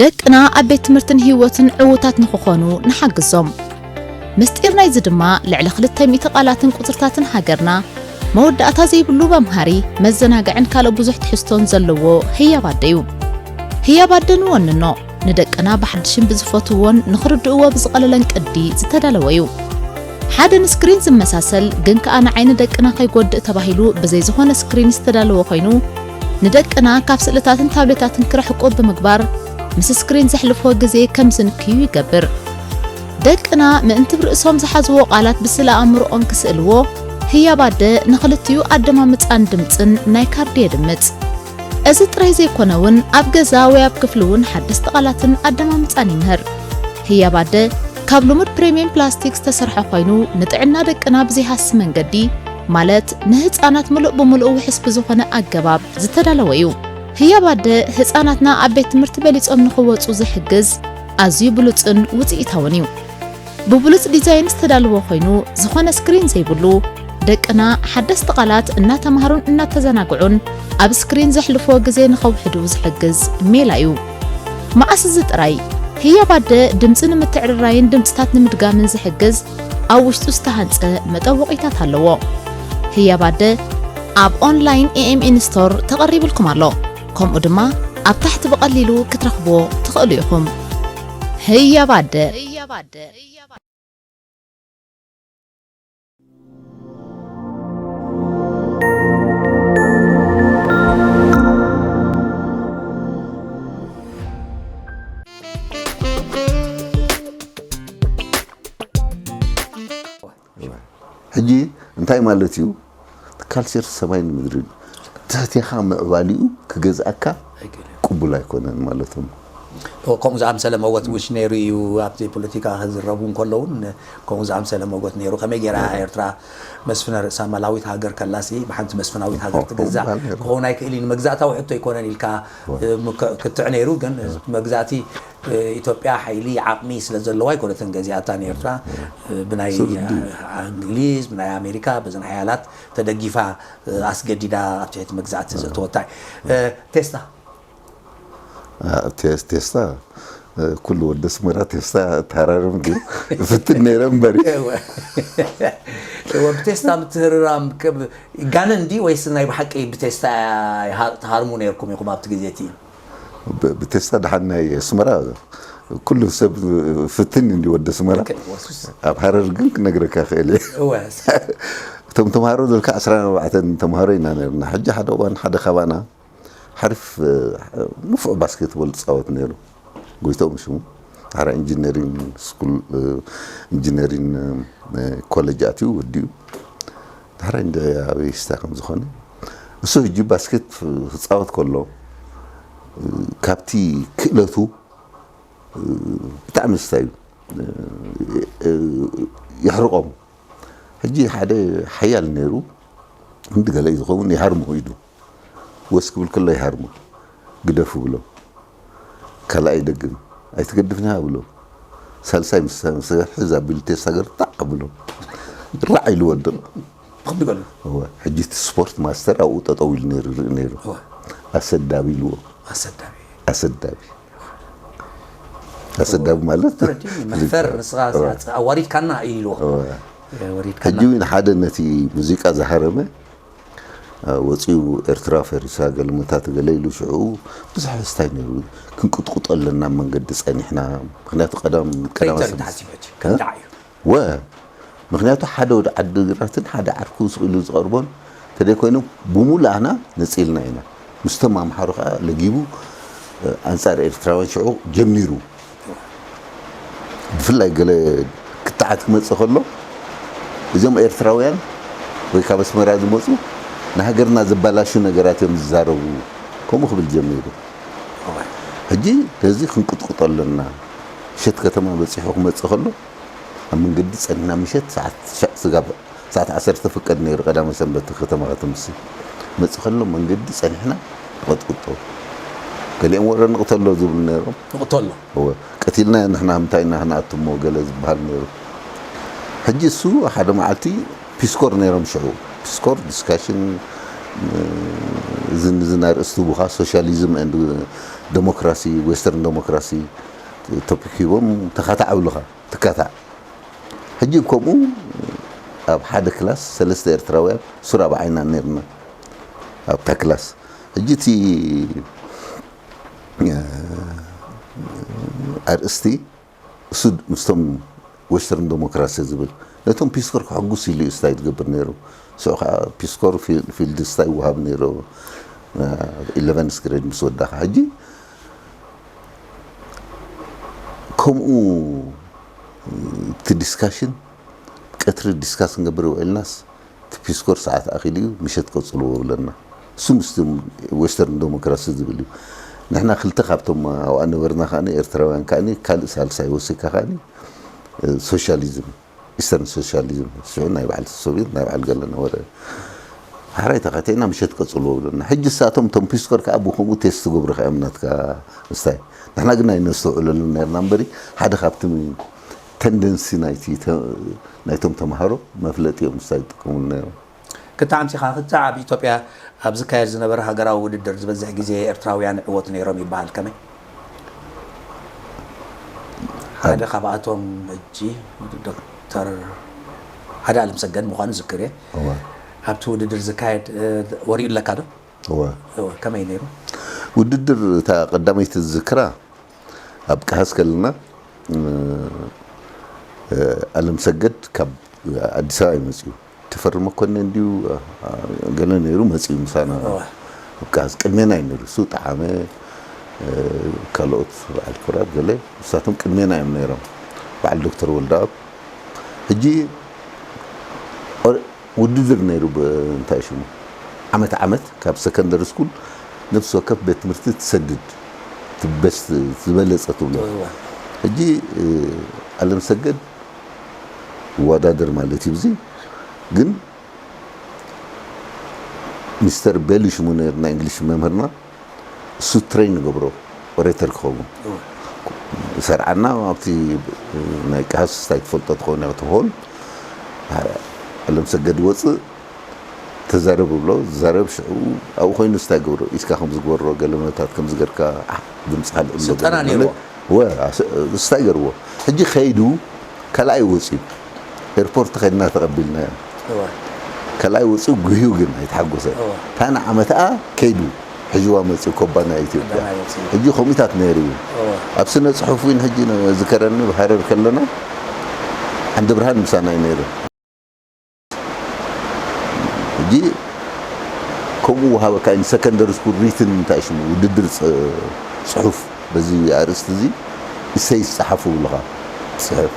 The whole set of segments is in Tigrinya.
ደቅና ኣብ ቤት ትምህርትን ህይወትን ዕዉታት ንኽኾኑ ንሓግዞም። ምስጢር ናይዚ ድማ ልዕሊ ክልተ ሚእቲ ቃላትን ቁጽርታትን ሃገርና መወዳእታ ዘይብሉ መምሃሪ፣ መዘናግዕን ካልእ ብዙሕ ትሕዝቶን ዘለዎ ህያብ ኣደ እዩ። ህያብ ኣደ ንወንኖ፣ ንደቅና ብሓድሽን ብዝፈትውዎን ንኽርድእዎ ብዝቐለለን ቅዲ ዝተዳለወ እዩ። ሓደ ንስክሪን ዝመሳሰል ግን ከኣ ንዓይኒ ደቅና ከይጎድእ ተባሂሉ ብዘይ ዝኾነ ስክሪን ዝተዳለወ ኮይኑ፣ ንደቅና ካብ ስእልታትን ታብሌታትን ክርሕቁ ብምግባር ምስ ስክሪን ዘሕልፍዎ ግዜ ከም ዝንክዩ ይገብር። ደቅና ምእንቲ ብርእሶም ዝሓዝዎ ቃላት ብስእለ ኣእምሮኦም ክስእልዎ፣ ህያብ ኣደ ንኽልቲኡ ኣደማምጻን ድምጽን ናይ ካርዲ የድምጽ። እዚ ጥራይ ዘይኮነ እውን ኣብ ገዛ ወይ ኣብ ክፍሊ እውን ሓደስቲ ቃላትን ኣደማምጻን ይምህር። ህያብ ኣደ ካብ ልሙድ ፕሪምየም ፕላስቲክ ዝተሰርሐ ኮይኑ ንጥዕና ደቅና ብዘይሃሲ መንገዲ ማለት ንህፃናት ምሉእ ብምሉእ ውሕስ ብዝኾነ ኣገባብ ዝተዳለወ እዩ። ህያብ ኣደ ህፃናትና ኣብ ቤት ትምህርቲ በሊፆም ንኽወፁ ዝሕግዝ ኣዝዩ ብሉፅን ውፅኢታውን እዩ። ብብሉጽ ዲዛይን ዝተዳለወ ኮይኑ ዝኾነ ስክሪን ዘይብሉ፣ ደቅና ሓደስቲ ቃላት እናተማሃሩን እናተዘናግዑን ኣብ ስክሪን ዘሕልፍዎ ግዜ ንኸውሕዱ ዝሕግዝ ሜላ እዩ። መዓስ እዚ ጥራይ ህያብ ኣደ ድምጺ ንምትዕርራይን ድምጽታት ንምድጋምን ዝሕግዝ ኣብ ውሽጡ ዝተሃንጸ መጠወቒታት ኣለዎ። ህያብ ኣደ ኣብ ኦንላይን ኤኤምኤን ስቶር ተቐሪብልኩም ኣሎ። ከምኡ ድማ ኣብ ታሕቲ ብቐሊሉ ክትረኽብዎ ትኽእሉ ኢኹም። ህያብ ኣደ። ሕጂ እንታይ ማለት እዩ? ካልቸር ሰማይን ምድርን እዩ። ትሕቴኻ ምዕባሊኡ ክገዝኣካ ቅቡል ኣይኮነን ማለት እዩ። ከምኡ ዝኣምሰለ መወት ውሽ ነይሩ እዩ። ኣብቲ ፖለቲካ ክዝረቡ እንከለውን ከምኡ ዝኣምሰለ መወት ነይሩ። ከመይ ገይራ ኤርትራ መስፍነ ርእሳ ማላዊት ሃገር ከላሲ ብሓንቲ መስፍናዊት ሃገር ትግዛእ ክኸውን ኣይክእል እዩ። ንመግዛእታዊ ሕቶ ኣይኮነን ኢልካ ክትዕ ነይሩ። ግን መግዛእቲ ኢትዮጵያ ሓይሊ ዓቕሚ ስለ ዘለዋ ኣይኮነትን ገዚኣታ ንኤርትራ ብናይ እንግሊዝ ብናይ ኣሜሪካ በዘን ሓያላት ተደጊፋ ኣስገዲዳ ኣብ ትሕቲ መግዛእቲ ዘእተወታ እዩ። ቴስታ ቴስታ ኩሉ ወዲ ኣስመራ ቴስታ ተሃራርም ድዩ ይፍትን ነይረ እምበሪ ብቴስታ ምትህርራም ይጋነን ድዩ ወይስ ናይ ብሓቂ ብቴስታ ትሃርሙ ነይርኩም ኢኹም ኣብቲ ግዜ እቲ ብቴስታ ደሓን ናይ ኣስመራ ኩሉ ሰብ ፍትን እንዲ ወዲ ኣስመራ ኣብ ሃረር ግን ክነግረካ ክእል እየ እቶም ተምሃሮ ዘልካ ዓስራን ኣርባዕተን ተምሃሮ ኢና ነርና ሕጂ ሓደ እዋን ሓደ ካባና ሓሪፍ ንፉዕ ባስኬትቦል ዝፃወት ነይሩ ጎይቶም ሽሙ ሓራ ኢንጂነሪንግ ስኩል ኢንጂነሪንግ ኮሌጅ ኣትዩ ወዲኡ ዳሕራይ እንደ ኣበይ ስታ ከም ዝኾነ እሱ ሕጂ ባስኬት ክፃወት ከሎ ካብቲ ክእለቱ ብጣዕሚ ስታ እዩ የሕርቆም ሕጂ ሓደ ሓያል ነይሩ እንዲ ገለ እዩ ዝኸውን ይሃርሞ ኢዱ ወስ ክብል ከሎ ይሃርሞ ግደፉ ብሎ ካልኣይ ይደግም ኣይትገድፍኒ ብሎ ሳልሳይ ምስ ምስ ሕዝ ኣቢሉ ቴስታ ገር ጣዕ ብሎ ራዕ ኢሉ ወድቕ ክብሉ ሕጂ እቲ ስፖርት ማስተር ኣብኡ ጠጠው ኢሉ ነይሩ ይርኢ ነይሩ ኣሰዳቢ ኢልዎ ኣሰዳቢ ኣሰዳቢ ኣሰዳቢ ማለት ተረዲኒ መሕፈር ንስኻ ኣዋሪድካና እዩ ኢልዎ ወሪድካና ሕጂ እውን ሓደ ነቲ ሙዚቃ ዝሃረመ ወፂኡ ኤርትራ ፈሪሳ ገለመታት ገለ ኢሉ ሽዑ ብዙሕ ስታይ ነይሩ ክንቅጥቁጦ ኣለና መንገዲ ፀኒሕና ምክንያቱ ቀዳም ቀዳም ተሓሲበ ከምዳዓ እዩ ወ ምክንያቱ ሓደ ወደ ዓዲ ግራትን ሓደ ዓርኩ ስቕ ኢሉ ዝቐርቦን ተደይኮይኑ ብሙሉእ ኣና ነፂልና ኢና ምስቶም ኣምሓሩ ከዓ ለጊቡ ኣንፃር ኤርትራውያን ሽዑ ጀሚሩ ብፍላይ ገለ ክትዓት ክመፅእ ከሎ እዞም ኤርትራውያን ወይ ካብ ኣስመራ ዝመፁ ንሃገርና ዘባላሹ ነገራት እዮም ዝዛረቡ ከምኡ ክብል ጀሚሩ ሕጂ ነዚ ክንቅጥቅጦ ኣለና ምሸት ከተማ በፂሑ ክመፅእ ከሎ ኣብ መንገዲ ፀኒሕና ምሸት ሰዓት ትሽዕ ስጋብ ሰዓት ዓሰርተ ፍቀድ ነይሩ ቀዳመ ሰንበት ከተማ ከተምሲ መፅእ ከሎ መንገዲ ፀኒሕና ንቐጥቅጦ ገሊኦም ወረ ንቕተሎ ዝብሉ ነይሮም ንቕተሎ ቀቲልና ንሕና ምንታይ ኢና ክንኣትሞ ገለ ዝበሃል ነይሩ ሕጂ እሱ ሓደ መዓልቲ ፒስኮር ነይሮም ሽዑ ፒስኮር ዲስካሽን ዝንዝን ኣርእስቲ ቡኻ ሶሻሊዝም ደሞክራሲ፣ ዌስተርን ደሞክራሲ ቶፒክ ሂቦም ተኻታዕ ኣብሉኻ፣ ትካታዕ። ሕጂ ከምኡ ኣብ ሓደ ክላስ ሰለስተ ኤርትራውያን ሱር ኣብ ዓይና ነርና ኣብታ ክላስ። ሕጂ እቲ፣ እ፣ ኣርእስቲ እሱ ምስቶም ዌስተርን ደሞክራሲ ዝብል ነቶም ፒስኮር ከሐጉስ ኢሉ እዩ ስታይ ዝገብር ነይሩ። ስዑ ከዓ ፒስኮር ፊል-፣ ፊልድ ስታይ ይወሃብ ነይሩ፣ እ፣ ኢለቨንስ ግሬድ ምስ ወዳኻ። ሕጂ ከምኡ እቲ ዲስካሽን ቀትሪ ዲስካስ ክንገብር ውዒልናስ እቲ ፒስኮር ሰዓት ኣኺሉ እዩ፣ ምሸት ቀጽልዎ ብለና። እሱ ምስቲ ዌስተርን ደሞክራሲ ዝብል እዩ። ንሕና ክልተ ካብቶም ኣብኣ ነበርና ከኣኒ ኤርትራውያን ከኣኒ ካልእ ሳልሳይ ወሲካ ከኣኒ፣ እ፣ ሶሻሊዝም፣ ኢስተርን ሶሻሊዝም፣ ሽዑ ናይ በዓል ሶቪየት፣ ናይ በዓል ገለ ነበረ። ሓራይ ተኸቲዕና ምሸት ቀጽልዎ ብለና። ሕጂ ንሳቶም እቶም ፒስኮር ከኣ ብኸምኡ ቴስት ትገብሩ ከ እዮም ናትካ ስታይ። ንሕና ግን ኣይነስተውዕለሉን ነርና እምበሪ፣ ሓደ ካብቲ ተንደንሲ ናይቲ ተ-፣ ናይቶም ተምሃሮ መፍለጢ እዮም ስታይ ዝጥቀሙሉ ነይሮም። ክተዓምሲኻ ክሳዕ ኣብ ኢትዮጵያ ኣብ ዝካየድ ዝነበረ ሃገራዊ ውድድር ዝበዝሕ ግዜ ኤርትራውያን ይዕወቱ ነይሮም ይበሃል። ከመይ? ሓደ ካብኣቶም ሕጂ ዶክተር ሓደ ኣለምሰገድ ምዃኑ ዝክር እየ። እወ። ኣብቲ ውድድር ዝካየድ፣ እ፣ ወሪኡ ኣለካ ዶ? እወ። እወ፣ ከመይ ነይሩ? ውድድር እታ ቀዳመይቲ ዝዝክራ ኣብ ቀሃስ ከለና፣ እ፣ እ፣ ኣለምሰገድ ካብ ኣዲስ ኣበባ እዩ መጺኡ። ተፈሪ መኮነን ድዩ፣ እ፣ ገለ ነይሩ መጺኡ ምሳና። እወ። ኣብ ቀሃስ ቅድሜና እዩ ነይሩ። እሱ ጠዓመ፣ እ፣ ካልኦት በዓል ክብራት ገለ፣ ንሳቶም ቅድሜና እዮም ነይሮም። በዓል ዶክተር ወልደኣብ። ሕጂ ኦር-፣ ውድድር ነይሩ ብ-፣ እንታይ ሽሙ? ዓመት ዓመት ካብ ሰከንደሪ ስኩል ነፍሲ ወከፍ ቤት ትምህርቲ ትሰድድ። እቲ ቤስት ዝበለጸ ትብሎ። እወ። ሕጂ፣ እ፣ ኣለምሰገድ ይወዳደር ማለት እዩ። እዚ ግን ሚስተር ቤሊ ሽሙ ነይሩ፣ ናይ እንግሊሽ መምህርና፣ እሱ ትሬን ንገብሮ ኦሬተር ክኸውን። እወ። ሰርዓና ኣብቲ ናይ ቀሃስ ስታይ ትፈልጦ ትኸውን ኢኻ፣ እቲ ሆል። ኣለምሰገድ ይወጽእ፣ ተዛረብ ብሎ፣ ዝዛረብ ሽዑ ኣብኡ ኮይኑ ስታይ ገብሮ፣ ኢድካ ከም ዝግበሮ፣ ገለ መታት ከም ዝገርካ፣ ኣሕ፣ ድምጽኻ ልዕል ስልጠና ገለ። ነይርዎ? ወ-፣ ኣስ-፣ ስታይ ገርዎ። ሕጂ ከይዱ ካልኣይ ወጺኡ። ኤርፖርት ከድና ተቐቢልናዮ። እወ። ካልኣይ ወጺኡ ጉህዩ ግን ኣይተሓጎሰን። እወ። እታ ንዓመትኣ ከይዱ ሕጅዋ መጺኡ ኮባ ናይ ኢትዮጵያ። ኮባ ናይ ኢትዮጵያ። ሕጂ ከምኡታት ነይሩ እዩ። እወ። ኣብ ስነ ጽሑፍ እውን ሕጂ ነ-፣ ዝከረኒ ብሃረር ከለና ዓንደ ብርሃን ምሳና እዩ ነይሩ። ሕጂ ከምኡ ወሃበካ ኢን ሰከንደሪ ስኩል ሪትን እንታይ ሽሙ ውድድር ጽ-፣ ጽሑፍ በዚ ኣርእስቲ እዚ ኢሰይ ዝጸሓፉ ብለኻ ጽሕፍ።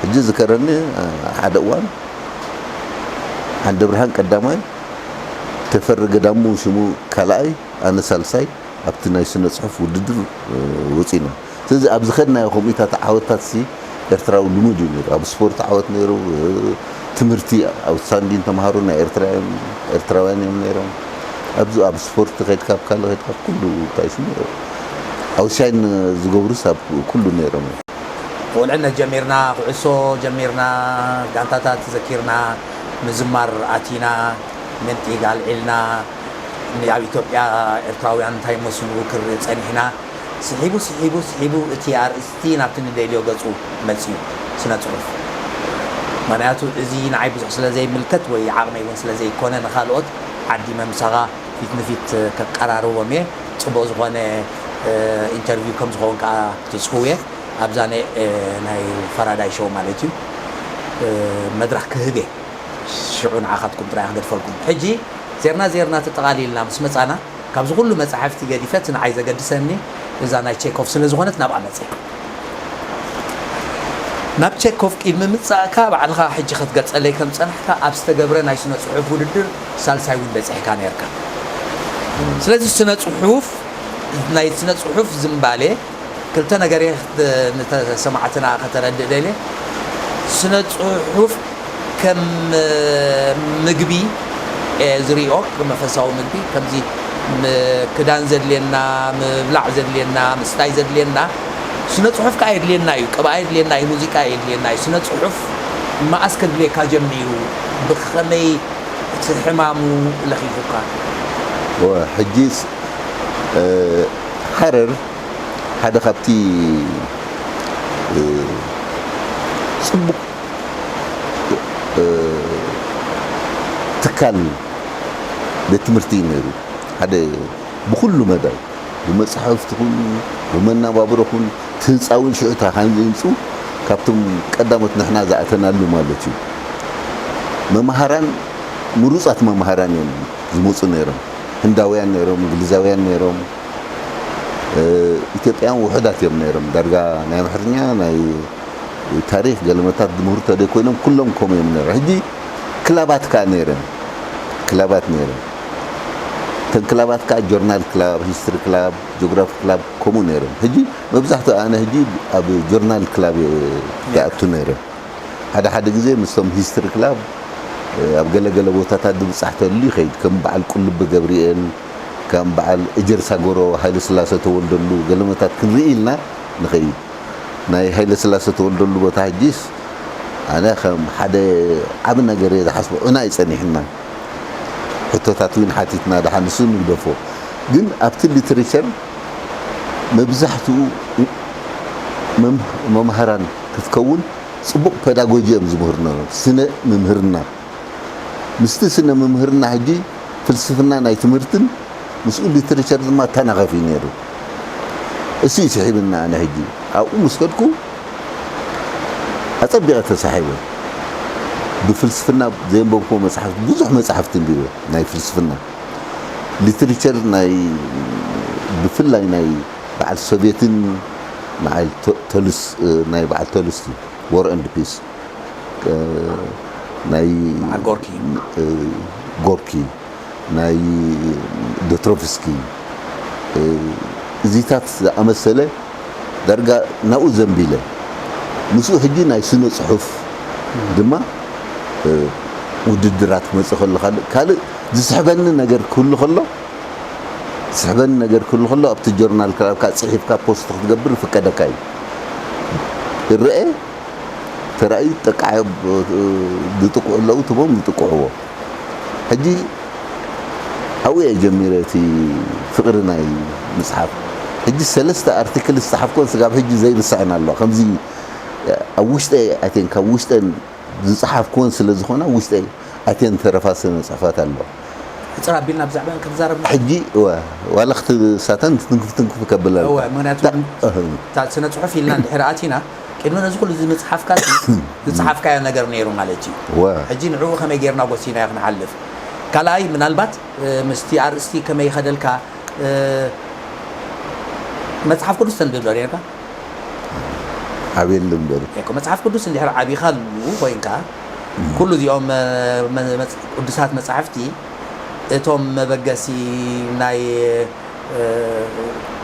ሕጂ ዝከረኒ፣ እ፣ ሓደ እዋን ዓንደ ብርሃን ቀዳማይ፣ ተፈሪ ገዳሙ ሽሙ ካልኣይ፣ ኣነ ሳልሳይ ኣብቲ ናይ ስነ ጽሑፍ ውድድር፣ እ፣ ወጺና። ስለዚ ኣብ ዝኸድናዮ ከምኡታት ዓወታት ሲ ኤርትራዊ ልሙድ እዩ ነይሩ። ኣብ ስፖርት ዓወት ነይሩ፣ እ፣ ትምህርቲ ኣውትስታንዲን ተምሃሮ ናይ ኤርትራ እዮም፣ ኤርትራውያን እዮም ነይሮም። ኣብዚ ኣብ ስፖርት ከድካ፣ ኣብ ካልእ ከድካ፣ ኩሉ እንታይ ሽሙ ኣውትሻይን ዝገብሩስ ኣብ ኩሉ ነይሮም እዮም። ቁልዕነት ጀሚርና፣ ኩዕሶ ጀሚርና፣ ጋንታታት ዘኪርና፣ ምዝማር ኣቲና፣ መንጢግ ኣልዒልና፣ ኣብ ኢትዮጵያ ኤርትራውያን እንታይ መስሉ ክርኢ ጸኒሕና። ስሒቡ፣ ስሒቡ፣ ስሒቡ እቲ ኣርእስቲ ናብቲ ንደልዮ ገጹ መጺኡ፣ ስነ ጽሑፍ። ምኽንያቱ እዚ ንዓይ ብዙሕ ስለ ዘይምልከት ወይ ዓቕመይ እውን ስለ ዘይኮነ ንኻልኦት ዓዲመ ምሳኻ ፊት ንፊት ከቀራርቦም እየ። ጽቡቕ ዝኾነ፣ እ፣ ኢንተርቪው ከም ዝኸውን ከኣ ትጽህው እየ። ኣብዛ ናይ፣ እ፣ ናይ ፈራዳይ ሾው ማለት እዩ፣ እ፣ መድረኽ ክህብ እየ። ሽዑ ንዓኻትኩም ጥራይ ክገድፈልኩም። ሕጂ ዜርና ዜርና ተጠቓሊልና ምስ መጻና፣ ካብዚ ኩሉ መጻሕፍቲ ገዲፈ እቲ ንዓይ ዘገድሰኒ እዛ ናይ ቼኮቭ ስለ ዝኾነት ናብኣ መጽየ። ናብ ቼኮቭ ቅድሚ ምጻእካ ባዕልኻ ሕጂ ክትገልጸለይ ከም ዝጸናሕካ ኣብ ዝተገብረ ናይ ስነ ጽሑፍ ውድድር ሳልሳይ እውን በጺሕካ ነርካ። ስለዚ ስነ ጽሑፍ፣ ናይ ስነ ጽሑፍ ዝምባሌ ክልተ ነገር እየ ክት-፣ ንተሰማዕትና ከተረድእ ደልየ። ስነ ጽሑፍ ከም ምግቢ እየ ዝሪኦ፣ ከም መንፈሳዊ ምግቢ፣ ከምዚ ም-፣ ክዳን ዘድልየና፣ ምብላዕ ዘድልየና፣ ምስታይ ዘድልየና፣ ስነ ጽሑፍ ከኣ የድልየና እዩ፣ ቅብኣ የድልየና እዩ፣ ሙዚቃ የድልየና እዩ። ስነ ጽሑፍ መኣስ ከድልየካ ጀሚሩ፣ ብኸመይ እቲ ሕማሙ ለኺፉካ? ወ-፣ ሕጂስ፣ እ፣ ሃረር ሓደ ካብቲ ጽቡቕ ትካል ቤት ትምህርቲ እዩ ነይሩ። ሓደ ብኩሉ መዳይ ብመጻሕፍቲ ኹን ብመናባብሮ ኹን ትህንጻ እውን ሽዑ እታ ካን ዝህንጹ ካብቶም ቀዳሞት ንሕና ዝኣተናሉ ማለት እዩ። መምሃራን ምሩጻት መምሃራን እዮም ዝመጹ ነይሮም። ህንዳውያን ነይሮም፣ እንግሊዛውያን ነይሮም። ኢትዮጵያን ውሑዳት እዮም ነይሮም። ዳርጋ ናይ ኣምሓርኛ ናይ ታሪኽ ገለመታት ዝምህሩ ተደይኮይኖም ኩሎም ከምኡ እዮም ነይሮም። ሕጂ ክላባት ከኣ ነይረን፣ ክላባት ነይረን። እተን ክላባት ከኣ ጆርናል ክላብ፣ ሂስትሪ ክላብ፣ ጂኦግራፊ ክላብ ከምኡ ነይረን። ሕጂ መብዛሕትኡ ኣነ ሕጂ ኣብ ጆርናል ክላብ ይኣቱ ነይረ። ሓደ ሓደ ግዜ ምስቶም ሂስትሪ ክላብ ኣብ ገለገለ ቦታታት ዝብጻሕ ተልዩ ይኸይድ። ከም በዓል ቁልቢ ገብርኤል፣ ከም በዓል እጀርሳ ጎሮ ሃይለስላሰ ተወልደሉ ገለመታት ክንርኢ ኢልና ንኸይድ። ናይ ሃይለስላሰ ተወልደሉ ቦታ ሕጂስ ኣነ ከም ሓደ ዓቢ ነገር እየ ዝሓስቦ። ዑና እዩ ጸኒሕና። ሕቶታት እውን ሓቲትና ደሓን ንሱ ንግደፎ። ግን ኣብቲ ሊትሬቸር መብዛሕትኡ መም- መምሃራን ክትከውን ጽቡቕ ፔዳጎጂ እዮም ዝምህሩና። ስነ ምምህርና ምስቲ ስነ ምምህርና ሕጂ ፍልስፍና ናይ ትምህርትን ምስኡ ሊትሬቸር ድማ ተናኸፍ እዩ ነይሩ። እሱ እዩ ስሒብና። ኣነ ሕጂ ኣብኡ ምስ ከድኩ ኣጸቢቐ ተሳሒበ። ብፍልስፍና ዘንበብኩዎ መጽሓፍቲ ብዙሕ መጽሓፍቲ እንቢበ ናይ ፍልስፍና ሊትሬቸር ናይ ብፍላይ ናይ በዓል ሶቪየትን በዓል ቶ- ቶልስ ናይ በዓል ቶልስቲ ወር ኤንድ ፒስ ናይ በዓል ጎርኪ። ጎርኪ ናይ ዶትሮቭስኪ እዚታት ዝኣመሰለ ዳርጋ ናብኡ ዘንቢለ ምስኡ ሕጂ ናይ ስነ ጽሑፍ ድማ ውድድራት ክመጽእ ከሎ ካልእ ካልእ ዝስሕበኒ ነገር ክህሉ ከሎ ዝስሕበኒ ነገር ክህሉ ከሎ ኣብቲ ጆርናል ክላብካ ጽሒፍካ ፖስት ክትገብር ይፍቀደካ እዩ። ይረኤ ተራእዩ ጠቃዕ ዝጥቅዑ ኣለዉ ትቦም ዝጥቅዕዎ ሕጂ ኣብኡ እየ ጀሚረ እቲ ፍቕሪ ናይ ምፅሓፍ። ሕጂ ሰለስተ ኣርቲክል ዝፀሓፍኮን ስጋብ ሕጂ ዘይርሳዕን ኣለዋ። ከምዚ ኣብ ውሽጠይ ኣቴን ካብ ውሽጠን ዝፀሓፍኩወን ስለ ዝኾና ውሽጠይ ኣቴን ተረፋ ስነ ፅሑፋት ኣለዋ። ሕፅር ኣቢልና ብዛዕባን ክንዛረብ ሕጂ እወ ዋላ ክትሳተን ትንክፍ ትንክፍ ከብል ኣለዋ። እወ ምክንያቱ እታ ስነ ፅሑፍ ኢልና እንድሕር ኣቲና ቅድሚ ነዚ ኩሉ እዚ ምፅሓፍካ ዝፅሓፍካዮ ነገር ነይሩ ማለት እዩ። እወ ሕጂ ንዕኡ ከመይ ጌርና ጎሲናዮ ክንሓልፍ ካልኣይ ምናልባት ምስቲ ኣርእስቲ ከመይ ይኸደልካ መፅሓፍ ቅዱስ ተንብብ ዶ ነርካ? ዓብየሉ እምበር መፅሓፍ ቅዱስ እንድሕር ዓቢኻሉ ኮይንካ ኩሉ እዚኦም ቅዱሳት መፃሕፍቲ እቶም መበገሲ ናይ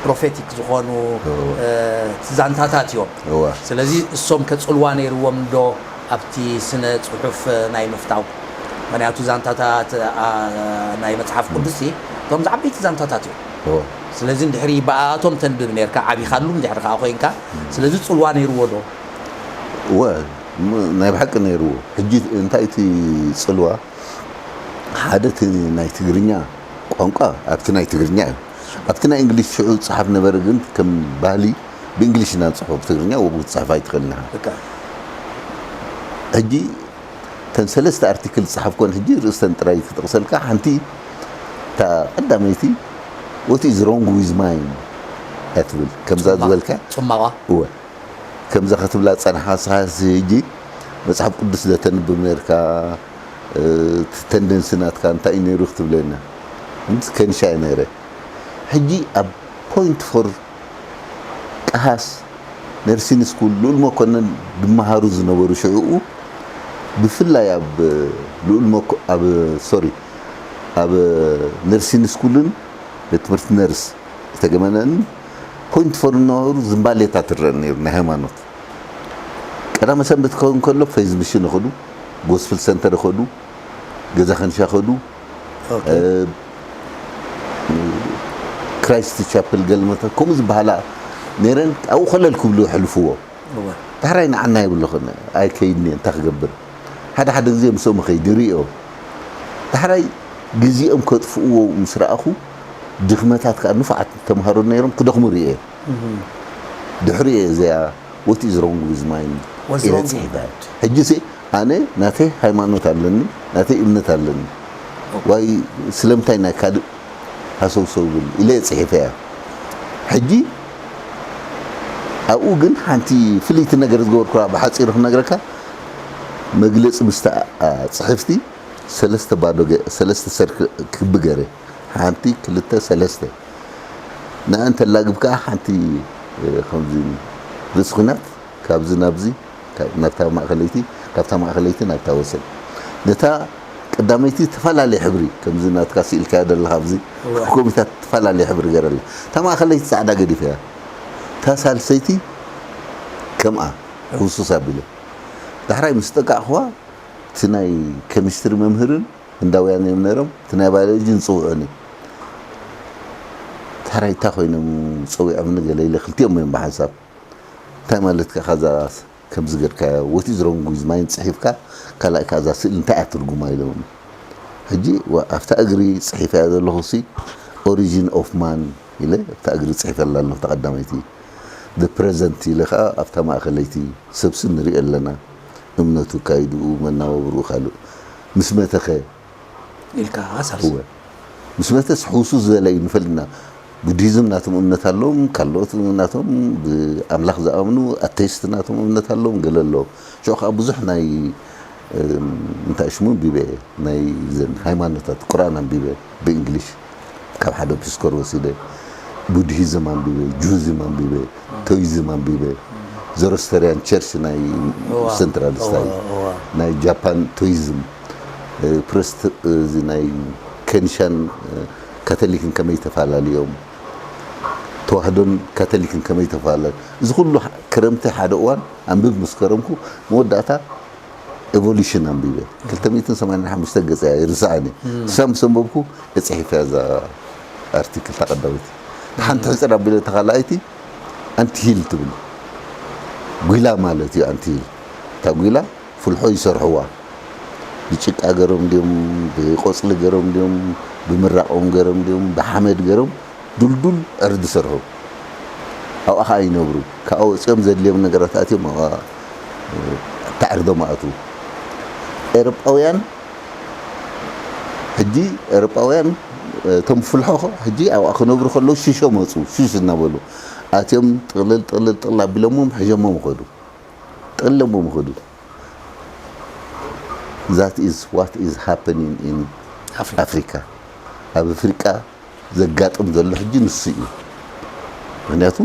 ፕሮፌቲክ ዝኾኑ ዛንታታት እዮም። ስለዚ እሶም ከፅልዋ ነይርዎም ዶ ኣብቲ ስነ ፅሑፍ ናይ ምፍታው? ምክንያቱ ዛንታታት ናይ መፅሓፍ ቅዱስ እቶም ዝዓበይቲ ዛንታታት እዮም። ስለዚ እንድሕሪ ብኣቶም ተንብብ ነርካ ዓቢኻሉ እንድሕሪ ከዓ ኮይንካ ስለዚ ፅልዋ ነይርዎ ዶ? እወ ናይ ብሓቂ ነይርዎ። ሕጂ እንታይ እቲ ፅልዋ ሓደ እቲ ናይ ትግርኛ ቋንቋ ኣብቲ ናይ ትግርኛ እዩ። ኣብቲ ናይ እንግሊሽ ሽዑ ዝፅሓፍ ነበረ፣ ግን ከም ባህሊ ብእንግሊሽ ኢና ንፅሕፎ፣ ብትግርኛ ወቡ ክትፅሕፍ ኣይትኽእልን ኢኻ። ሕጂ እተን ሰለስተ ኣርቲክል ዝፅሓፍኮን ሕጂ ርእስተን ጥራይ ክጠቕሰልካ፣ ሓንቲ እታ ቀዳመይቲ what is wrong with mine እያ ትብል። ከምዛ ዝበልካ ፅማዋ እወ ከምዛ ክትብላ ዝፀናሕካ ንስኻ ሕጂ መፅሓፍ ቅዱስ ዶ ተንብብ ነርካ? ተንደንሲ ናትካ እንታይ እዩ ነይሩ ክትብለና ምስ ከንሻ እየ ነይረ። ሕጂ ኣብ ፖይንት ፎር ቀሃስ ነርሲን ስኩል ልኡል መኮነን ዝመሃሩ ዝነበሩ ሽዕኡ ብፍላይ ኣብ ልኡል መኮ ኣብ ሶሪ ኣብ ነርሲን ስኩልን ቤት ትምህርቲ ነርስ ዝተገመነን ፖይንት ፎር እናበሩ ዝምባሌታት ትረአ ነይሩ። ናይ ሃይማኖት ቀዳመ ሰንበት ክኸውን ከሎ ፌዝ ሚሽን ይኸዱ፣ ጎስፕል ሰንተር ይኸዱ፣ ገዛ ከንሻ ይኸዱ፣ ክራይስት ቻፕል ገለመታት ከምኡ ዝበሃላ ነይረን። ኣብኡ ኮለል ክብሉ የሕልፍዎ። ዳሕራይ ንዓና ይብሉ ኣይከይድን እየ እንታይ ክገብር። ሓደ ሓደ ግዜ ምስኦም ይኸይድ ይርእዮ። ዳሕራይ ግዜኦም ከጥፍእዎ ምስ ረኣኹ ድኽመታት ከዓ ንፉዓት ተምሃሮ ነይሮም ክደኽሙ ርእየ። ድሕሪ እየ እዚኣ what is wrong with mine What's ኢለ wrong with ፅሒፈ። ሕጂ ሲ ኣነ ናተይ ሃይማኖት ኣለኒ፣ ናተይ እምነት ኣለኒ። ዋይ ስለምንታይ ናይ ካልእ ሃሰውሰው ብል ኢለ እየ ፅሒፈ እያ። ሕጂ ኣብኡ ግን ሓንቲ ፍልይቲ ነገር ዝገበርኩ ብሓፂሩ ክነግረካ፣ መግለፂ ምስታ ፅሕፍቲ ሰለስተ ባዶ ገ- ሰለስተ ሰርክ ክቢ ገረ፣ ሓንቲ ክልተ ሰለስተ ንኣን ተላግብ ከዓ ሓንቲ እ፣ ከምዚ ርእሲ ኩናት ካብዚ ናብዚ ካ- ናብታ ማእኸለይቲ፣ ካብታ ማእኸለይቲ ናብታ ወሰን። ነታ ቀዳመይቲ ተፈላለየ ሕብሪ ከምዚ ናትካ ስኢልካያ ዘለካ ኣብዚ ኮሚታት ተፈላለየ ሕብሪ ገረላ። እታ ማእኸለይቲ ፃዕዳ ገዲፈያ፣ እታ ሳልሰይቲ ከምኣ ህውሱስ ኣቢለ። ዳሕራይ ምስ ጠቃዕኽዋ እቲ ናይ ኬሚስትሪ መምህርን ህንዳውያን እዮም ነይሮም፣ እቲ ናይ ባዮሎጂ ንፅውዑኒ። ታራይ እንታይ ኮይኖም ፀዊዖምኒ ገለ ኢለ ክልቲኦም እዮም ብሓንሳብ እንታይ ማለት ከ ካዛ ከምዚ ገርካ what is wrong with mine ፅሒፍካ ካልኣይ ካዛ ስእሊ እንታይ እያ ትርጉማ ኢሎም። ሕጂ ዋ- ኣብታ እግሪ ፅሒፈያ ዘለኹ ሲ origin of man ኢለ ኣብታ እግሪ ፅሒፈላ ኣለኹ ተቐዳመይቲ። The present ኢለ ከዓ ኣብታ ማእኸለይቲ ሰብሲ ንሪኦ ኣለና፣ እምነቱ፣ ካይድኡ፣ መናባብርኡ ካልእ ምስ መተኸ ኢልካ ኣሳብ እወ ምስ መተስ ሕውሱ ዝበለ እዩ ንፈልጥና። ቡዲዝም ናቶም እምነት ኣለዎም፣ ካልኦት ናቶም ብኣምላኽ ዝኣምኑ ኣቴይስት ናቶም እምነት ኣለዎም፣ ገለ ኣለዎም። ሽዑ ከዓ ብዙሕ ናይ እም፣ እንታይ ሽሙ ኣንቢበ ናይ ዘን ሃይማኖታት ቁርኣን ኣንቢበ ብእንግሊሽ ካብ ሓደ ፒስኮር ወሲደ ቡድሂዝም ኣንቢበ፣ ጁዝም ኣንቢበ፣ ቶይዝም ኣንቢበ፣ ዘሮስተሪያን ቸርች ናይ እዋ፣ ሴንትራል እዋ፣ ስታይ እዋ። ናይ ጃፓን ቶይዝም ፕረስት እዚ ናይ ከኒሻን ካቶሊክን ከመይ ተፈላለዮም፣ ተዋህዶን ካቶሊክን ከመይ ተፈላለ፣ እዚ ኩሉ ክረምቲ ሓደ እዋን ኣንብብ ምስ ከረምኩ መወዳእታ ኤቮሉሽን ኣንቢበ ክልተ ሚእትን ሰማንያን ሓሙሽተ ገጽ እያ ይርስዓኒ። እሳ ምስ ኣንበብኩ እጽሒፈያ እዛ ኣርቲክል እታ ቀዳመይቲ። ሓንቲ ሕጽር ኣቢለ እታ ካልኣይቲ ኣንቲሂል ትብል ጒላ ማለት እዩ። ኣንቲሂል እታ ጒላ ፍልሖ ይሰርሕዋ። ብጭቃ ገሮም ድዮም፣ ብቆጽሊ ገሮም ድዮም፣ ብምራቆም ገሮም ድዮም፣ ብሓመድ ገሮም ዱልዱል ዕርዲ ሰርሑ። ኣብኣ ከዓ ይነብሩ። ካብኣ ወፂኦም ዘድልዮም ነገራት ኣትዮም ኣብኣ ተዕርዶም ኣእትዉ። ኤሮጳውያን ሕጂ ኤሮጳውያን እቶም ፍልሖ ሕጂ ኣብኣ ክነብሩ ከለዉ ሽሾ መፁ። ሽሽ እናበሉ ኣትዮም ጥቕልል ጥቕልል ጥቕልል ኣቢሎሞም ሕጀሞም ኸዱ። ጥቕልሎሞም ኸዱ። That is what is happening in ኣፍሪካ። ኣፍሪካ። ኣብ ኣፍሪቃ ዘጋጥም ዘሎ ሕጂ ንሱ እዩ። ምክንያቱ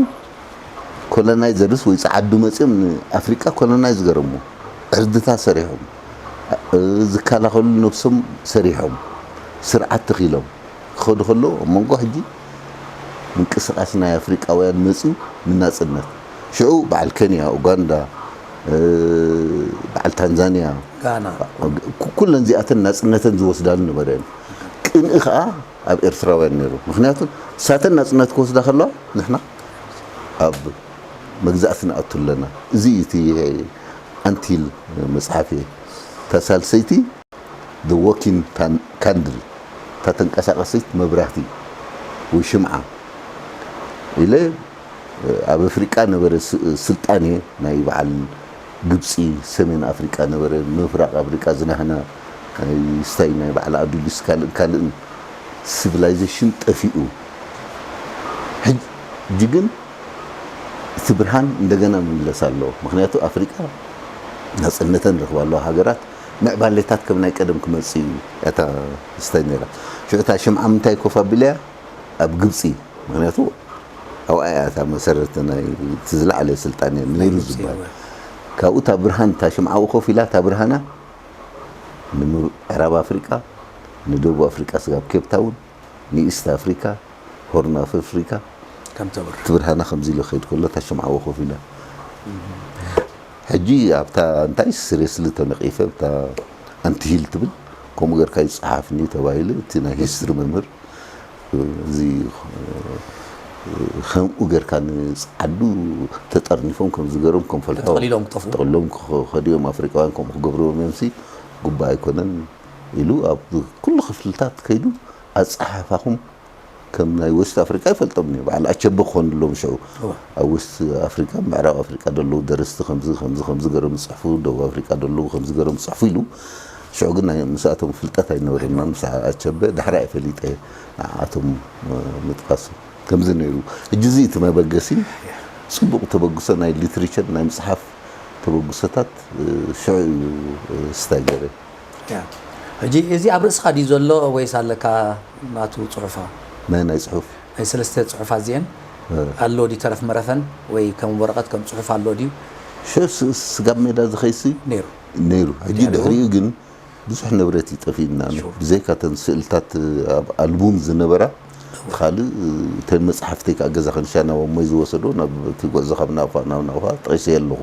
ኮሎናይዘርስ ወይ ጸዓዱ መጺኦም ንኣፍሪቃ ኮሎናይዝ ገረሞ፣ ዕርድታት ሰሪሖም፣ ዝከላኸሉ ነብሶም ሰሪሖም፣ ስርዓት ተኺሎም ክኸዱ ከለዉ ኣብ መንጎ ሕጂ ምንቅስቃስ ናይ ኣፍሪቃውያን መጺኡ ንናጽነት ሽዑ በዓል ኬንያ፣ ኡጋንዳ፣ በዓል ታንዛንያ ጋና ኩለን እዚኣተን ናጽነተን ዝወስዳሉ ነበረ። ቅንኢ ከዓ ኣብ ኤርትራውያን ነይሩ። ምክንያቱ እሳተን ናጽነት ክወስዳ ከለዋ ንሕና ኣብ መግዛእቲ ንኣቱ ኣለና። እዚ እዩ እቲ ኣንቲል መጽሓፍ እየ። እታ ሳልሰይቲ The Walking Candle እታ ተንቀሳቀሲት መብራህቲ ወይ ሽምዓ ኢለ ኣብ ኣፍሪቃ ነበረ ስልጣኔ ናይ በዓል ግብፂ ሰሜን ኣፍሪቃ ነበረ ምፍራቅ ኣፍሪቃ ዝናህና ስታይ ናይ በዓል ኣዱሊስ ካልእን ካልእን ሲቪላይዜሽን ጠፊኡ ሕጂ ግን እቲ ብርሃን እንደገና ምምለስ ኣለዎ። ምክንያቱ ኣፍሪቃ ናፅነተን ረኽባ ኣለዋ ሃገራት ምዕባሌታት ከም ናይ ቀደም ክመፅእ እዩ እታ ስታይ ነይራ። ሽዑ እታ ሽምዓ ምንታይ ኮፍ ኣቢለያ ኣብ ግብፂ ምክንያቱ ኣብኣ እያ እታ መሰረት ናይ እቲ ዝለዓለ ስልጣን ነይሩ ዝበሃል ካብኡ እታ ብርሃን እታ ሽምዓኡ ኮፍ ኢላ እታ ብርሃና ንምዕራብ ኣፍሪቃ ንደቡብ ኣፍሪቃ ስጋብ ኬፕታውን ንኢስት ኣፍሪካ ሆርን ኣፍ ኣፍሪካ ከም ተብር እቲ ብርሃና ከምዚ ኢሉ ከይድ ከሎ እታ ሽምዓኡ ኮፍ ኢላ ሕጂ ኣብታ እንታይ ስሬስሊ ተነቂፈ ኣብታ ኣንቲሂል ትብል ከምኡ ገርካ ይፀሓፍኒ ተባሂለ እቲ ናይ ሂስትሪ መምህር እዚ ከምኡ ገርካ ንፀዓዱ ተጠርኒፎም ከም ዝገሮም ከም ፈልሖ ተጠቕሊሎም ክጠፍኡ። ተጠቕሊሎም ከዲኦም ኣፍሪቃውያን ከምኡ ክገብርዎም እዮም ሲ ጉባእ ኣይኮነን ኢሉ ኣብ ኩሉ ክፍልታት ከይዱ ኣፀሓሕፋኹም ከም ናይ ወስት ኣፍሪቃ ይፈልጦም እዩ። በዓል ኣቸበ ክኾንሎም ሽዑ ኣብ ወስት ኣፍሪቃ፣ ምዕራብ ኣፍሪቃ ደለዉ ደረስቲ ከምዚ ከምዚ ከምዚ ገሮም ዝፅሕፉ፣ ደቡብ ኣፍሪቃ ደለዉ ከምዚ ገሮም ዝፅሕፉ ኢሉ ሽዑ ግን ናይ ምስኣቶም ፍልጠት ኣይነበረና። ምስ ኣቸበ ዳሕራ እየ ፈሊጠ ንዓኣቶም ምጥቃሱ ከምዚ ነይሩ። ሕጂ እዚ እቲ መበገሲ ፅቡቕ ተበግሶ ናይ ሊትሬቸር ናይ ምፅሓፍ ተበግሶታት ሽዑ እዩ ስታይ ገረ። ሕጂ እዚ ኣብ ርእስኻ ድዩ ዘሎ ወይስ ኣለካ ናቱ ፅሑፋ? ናይ ናይ ፅሑፍ ናይ ሰለስተ ፅሑፋት እዚአን ኣሎ ድዩ ተረፍ መረፈን ወይ ከም ወረቐት ከም ፅሑፍ ኣሎ ድዩ? ሽዑ ስጋብ ሜዳ ዝኸይሲ ነይሩ ነይሩ። ሕጂ ድሕሪኡ ግን ብዙሕ ንብረት ይጠፊእና። ብዘይካ ተን ስእልታት ኣብ ኣልቡም ዝነበራ ካልእ እተን መፅሓፍተይ ከዓ ገዛ ከንሻ ናብ ኣሞይ ዝወሰዶ ናብ እቲ ጉዕዞ ካብ ናፋ ናብ ናፋ ጠቂሰ ኣለኹ።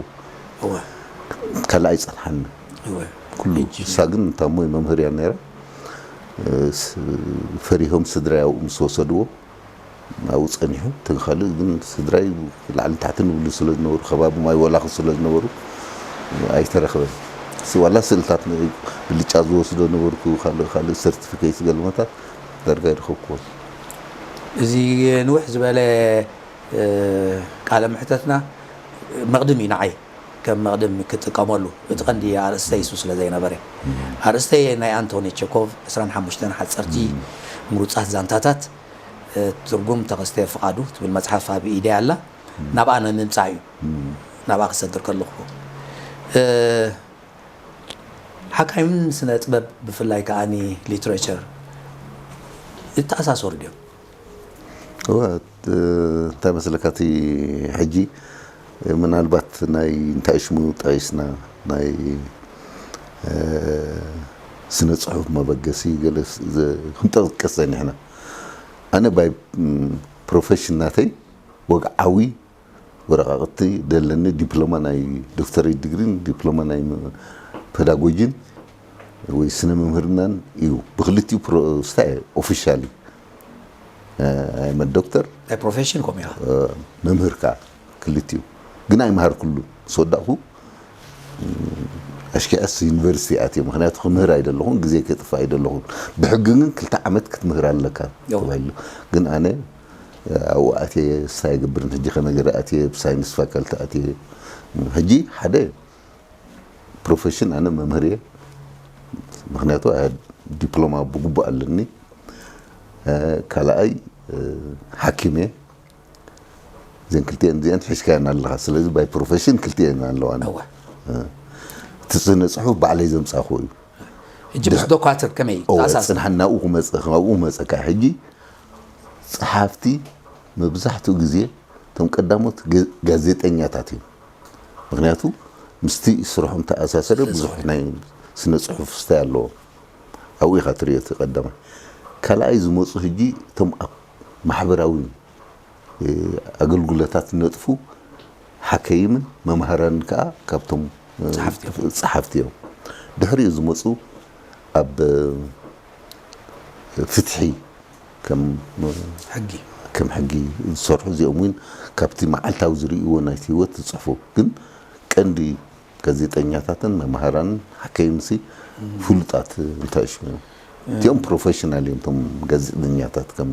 ካልእ ኣይፀንሓኒ ኩሉ። እሳ ግን እንታ ኣሞይ መምህር እያ ነይራ። ፈሪሆም ስድራይ ኣብኡ ምስ ወሰድዎ ኣብኡ ፀኒሑ። እቲ ካልእ ግን ስድራይ ላዕሊ ታሕቲ ንብሉ ስለ ዝነበሩ ከባቢ ማይ ወላኺ ስለ ዝነበሩ ኣይተረኽበን። ዋላ ስእልታት ብልጫ ዝወስዶ ነበርኩ። ካልእ ካልእ ሰርቲፊኬት ገልመታት ዳርጋ ይረኸብኩዎ። እዚ ንውሕ ዝበለ ቃለ ምሕተትና መቕድም እዩ ንዓይ ከም መቕድም ክጥቀመሉ። እቲ ቀንዲ ኣርእስተይ እሱ ስለ ዘይነበረ ኣርእስተይ ናይ ኣንቶኒ ቸኮቭ ዕስራን ሓሙሽተን ሓፀርቲ ምሩፃት ዛንታታት ትርጉም ተኸስተ ፍቓዱ ትብል መፅሓፍ ኣብ ኢደይ ኣላ። ናብኣ ንምምፃእ እዩ ናብኣ ክሰግር ከለኹ ሓካይምን ስነ ጥበብ ብፍላይ ከዓኒ ሊትሬቸር ይተኣሳሰሩ ድዮም? እወ እንታይ መስለካ እቲ ሕጂ ምናልባት ናይ እንታይ ሽሙ ጠቒስና ናይ ስነ ፅሑፍ መበገሲ ገለ ክንጠቅስ ፀኒሕና። ኣነ ባይ ፕሮፌሽን ናተይ ወግዓዊ ወረቃቅቲ ደለኒ ዲፕሎማ ናይ ዶክተሬት ዲግሪን ዲፕሎማ ናይ ፔዳጎጂን ወይ ስነ ምምህርናን እዩ። ብክልቲኡ ስታይ ኦፊሻሊ መ ዶክተር ናይ ፕሮፌሽን ኮም ኢኻ መምህር ከዓ ክልቲኡ ግን ኣይመሃርኩሉ ምስ ወዳእኩ ኣሽኪዐስ ዩኒቨርሲቲ ኣትየ። ምክንያቱ ክምህር ኣይደለኹን፣ ግዜ ከጥፍእ ኣይደለኹን። ብሕጊ ግን ክልተ ዓመት ክትምህር ኣለካ ተባሂሉ። ግን ኣነ ኣብኡ ኣትየ ስታይ ኣይገብርን። ሕጂ ከመይ ገይረ ኣትየ ብሳይንስ ፋካልቲ ኣትየ። ሕጂ ሓደ ፕሮፌሽን ኣነ መምህር እየ። ምክንያቱ ዲፕሎማ ብግቡእ ኣለኒ። ካልኣይ ሓኪም እየ። እዘን ክልቲአን እዚአን ሒዝካየን ኣለኻ። ስለዚ ባይ ፕሮፌሽን ክልቲአን ኣለዋኒ። እቲ ስነ ፅሑፍ ባዕለይ ዘምፃእኩ እዩ። ሕጂ ምስ ዶኳትር ከመይ ተኣሳስ? ፅንሓ ናብኡ ክመፀ ናብኡ መፀካ። ሕጂ ፀሓፍቲ መብዛሕትኡ ግዜ እቶም ቀዳሞት ጋዜጠኛታት እዮም። ምክንያቱ ምስቲ ስርሖም ተኣሳሰረ ብዙሕ ናይ ስነ ፅሑፍ ስታይ ኣለዎም። ኣብኡ ኢኻ ትሪኦ እቲ ቀዳማይ። ካልኣይ ዝመፁ ሕጂ እቶም ኣብ ማሕበራዊ ኣገልግሎታት ነጥፉ ሓከይምን መምሃራን ከዓ ካብቶም ፀሓፍቲ እዮም። ድሕሪኡ ዝመፁ ኣብ ፍትሒ ከም ሕጊ ከም ሕጊ ዝሰርሑ እዚኦም እውን ካብቲ መዓልታዊ ዝርእይዎ ናይቲ ህይወት ዝፅሕፉ ግን ቀንዲ ጋዜጠኛታትን መምሃራንን ሓከይምሲ ፍሉጣት እንታይ ሽሙ እዮም። እቲኦም ፕሮፌሽናል እዮም። እቶም ጋዜጠኛታት ከም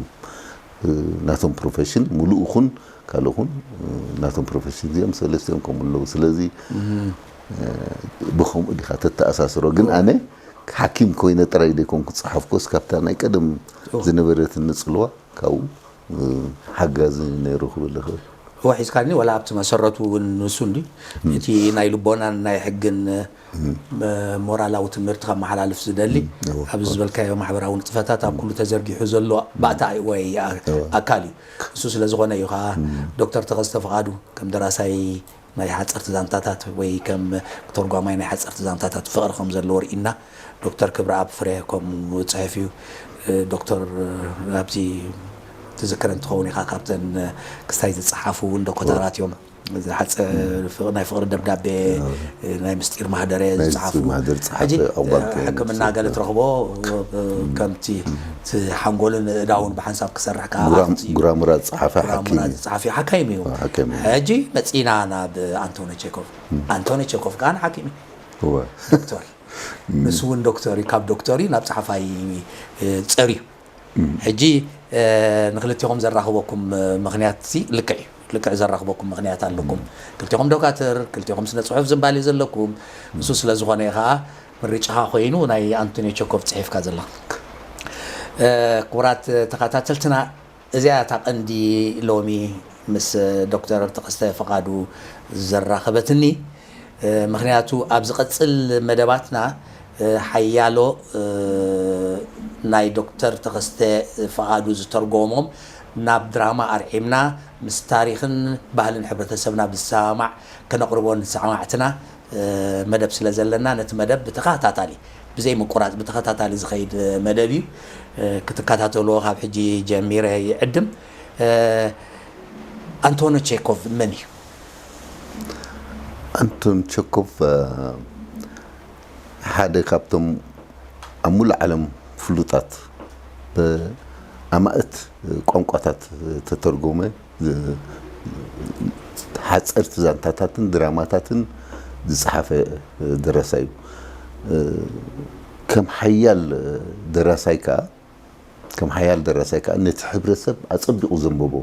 ናቶም ፕሮፌሽን ሙሉእ ኹን ካልእ ኹን ናቶም ፕሮፌሽን እዚኦም ሰለስቲኦም ከምኡ ኣለዉ። ስለዚ ብኸምኡ ዲኻ ተተኣሳስሮ። ግን ኣነ ሓኪም ኮይነ ጥራይ ዘይኮንኩ ዝፀሓፍኮስ ካብታ ናይ ቀደም ዝነበረትኒ ፅልዋ ካብኡ ሓጋዚ ነይሩ ክብል ይኽእል። እወ ሒዝካኒ ዋላ ኣብቲ መሰረቱ እውን ንሱ እንዲ እቲ ናይ ልቦናን ናይ ሕግን ሞራላዊ ትምህርቲ ከመሓላልፍ ዝደሊ ኣብዚ ዝበልካዮ ማሕበራዊ ንጥፈታት ኣብ ኩሉ ተዘርጊሑ ዘሎ ባእታ ወይ ኣካል እዩ። እሱ ስለ ዝኾነ እዩ ከዓ ዶክተር ተኸስተ ፍቓዱ ከም ደራሳይ ናይ ሓፀርቲ ዛንታታት ወይ ከም ተርጓማይ ናይ ሓፀርቲ ዛንታታት ፍቕሪ ከም ዘለዎ ርኢና ዶክተር ክብረኣብ ፍረ ከምኡ ጸሐፊ እዩ። ዶክተር ኣብዚ ትዝክረ እንትኸውን ኢኻ ካብተን ክስታይ ዝጸሓፉ እውን ዶኮታራት እዮም። ናይ ፍቕሪ ደብዳቤ ናይ ምስጢር ማህደረ ዝጸሓፉ ሕክምና ገለ ትረኽቦ ከምቲ ሓንጎልን እዳውን ብሓንሳብ ክሰርሕ ከዓ ጉራሙራ ዝጸሓፈ ዝጸሓፈ ሓካይም እዩ። ሕጂ መጺና ናብ ኣንቶኒ ቼኮቭ። ኣንቶኒ ቼኮቭ ከዓ ንሓኪም እዩ ዶክተር ንሱ እውን ዶክተር እዩ። ካብ ዶክተር እዩ ናብ ጸሓፋይ ጸር እዩ። ሕጂ ንክልቲኹም ዘራኽበኩም ምኽንያት ልክዕ እዩ። ልክዕ ዘራኽበኩም ምኽንያት ኣለኩም። ክልቲኹም ዶካትር፣ ክልቲኹም ስነ ጽሑፍ ዝንባሌ ዘለኩም። እሱ ስለ ዝኾነ እዩ ከዓ ምርጫኻ ኮይኑ ናይ ኣንቶኒ ቸኮቭ ጽሒፍካ ዘለኻ። ክቡራት ተኸታተልትና፣ እዚኣ እታ ቀንዲ ሎሚ ምስ ዶክተር ተኸስተ ፍቓዱ ዘራኸበትኒ። ምኽንያቱ ኣብ ዝቐጽል መደባትና ሓያሎ ናይ ዶክተር ተኸስተ ፍቓዱ ዝተርጎሞም ናብ ድራማ ኣርዒምና፣ ምስ ታሪኽን ባህልን ሕብረተሰብና ብዝሰማማዕ ከነቕርቦ ንሰማዕትና መደብ ስለ ዘለና፣ ነቲ መደብ ብተኸታታሊ ብዘይ ምቁራጽ ብተኸታታሊ ዝኸይድ መደብ እዩ። ክትከታተልዎ ካብ ሕጂ ጀሚረ ይዕድም። ኣንቶኒ ቸኮቭ መን እዩ? ኣንቶን ቸኮቭ ሓደ ካብቶም ኣብ ሙሉእ ዓለም ፍሉጣት ብኣማእት ቋንቋታት ተተርጎመ ሓፀርቲ ዛንታታትን ድራማታትን ዝፀሓፈ ደራሳይ እዩ። ከም ሓያል ደራሳይ ከዓ ከም ሓያል ደራሳይ ከዓ ነቲ ሕብረተሰብ ኣፀቢቑ ዘንበቦ፣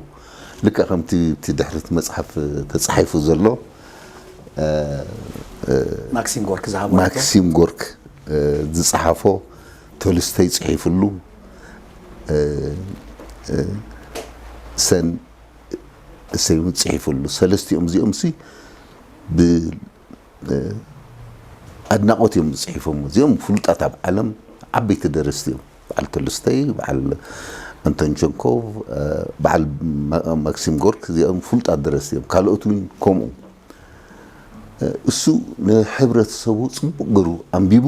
ልክዕ ከምቲ እቲ ድሕሪት መፅሓፍ ተፃሒፉ ዘሎ ማክሲም ጎርክ ዝሃቦ ማክሲም ጎርክ ዝፀሓፎ፣ ቶልስተይ ፅሒፍሉ፣ ሰን እሰይ እውን ፅሒፍሉ። ሰለስቲኦም እዚኦም ሲ ብኣድናቖት እዮም ዝፅሒፎም። እዚኦም ፍሉጣት ኣብ ዓለም ዓበይቲ ደረስቲ እዮም። በዓል ቶልስተይ፣ በዓል ኣንቶን ቸንኮቭ፣ በዓል ማክሲም ጎርክ፣ እዚኦም ፍሉጣት ደረስቲ እዮም። ካልኦት እውን ከምኡ። እሱ ንሕብረተሰቡ ፅቡቕ ገሩ ኣንቢቡ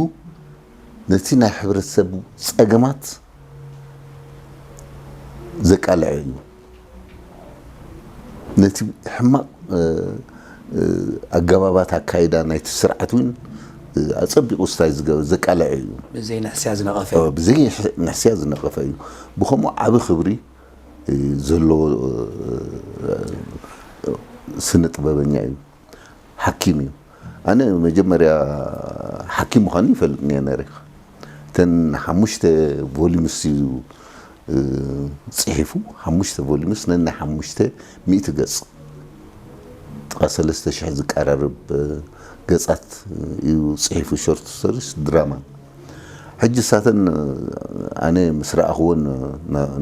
ነቲ ናይ ሕብረተሰቡ ፀገማት ዘቃልዐ እዩ። ነቲ ሕማቕ ኣገባባት ኣካይዳ ናይቲ ስርዓት እውን ኣፀቢቑ ስታይ ዘቃልዐ እዩ። ብዘይ ንሕስያ ዝነቐፈ እዩ። ብዘይ ንሕስያ ዝነቐፈ እዩ። ብኸምኡ ዓቢ ክብሪ ዘለዎ ስነ ጥበበኛ እዩ። ሓኪም እዩ። ኣነ መጀመርያ ሓኪም ምዃኑ ይፈልጥ እየ ነረ። እተን ሓሙሽተ ቮሊምስ እዩ ፅሒፉ፣ ሓሙሽተ ቮሊምስ ነናይ ሓሙሽተ ሚእቲ ገፅ፣ ጥቓ ሰለስተ ሽሕ ዝቀራረብ ገፃት እዩ ፅሒፉ፣ ሾርት ስቶሪስ ድራማ። ሕጂ እሳተን ኣነ ምስ ረኣኽዎን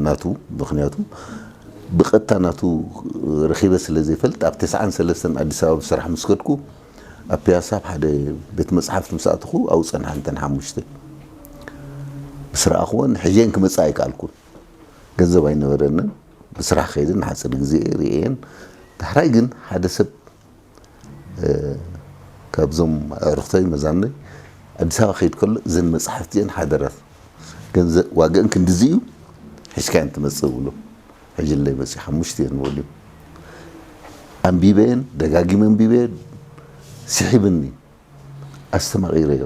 ናቱ፣ ምኽንያቱ ብቐጥታ ናቱ ረኺበ ስለ ዘይፈልጥ፣ ኣብ ተስዓን ሰለስተን ኣዲስ ኣበባ ብስራሕ ምስ ከድኩ ኣብ ፒያሳ ኣብ ሓደ ቤት መፅሓፍቲ ምስ ኣተኹ ኣብኡ ፀንሓ እንተን ሓሙሽተ ምስ ረኣኽወን ሕጀን ክመፅእ ኣይከኣልኩን። ገንዘብ ኣይነበረንን። ብስራሕ ከይደ ንሓፂር ግዜ ርእየን። ዳሕራይ ግን ሓደ ሰብ ካብዞም ኣዕሩኽተይ መዛነይ ኣዲስ ኣበባ ከይድ ከሎ እዘን መፅሓፍቲ እየን ሓደራት ገንዘብ ዋገአን ክንድዚ እዩ ሒዝካየን ትመፅእ ብሎ። ሕጂ ለይ መፅእ ሓሙሽተ እየን በልዩ ኣንቢበየን ደጋጊመ ኣንቢበየን ስሒብኒ ኣስተማቒረዮ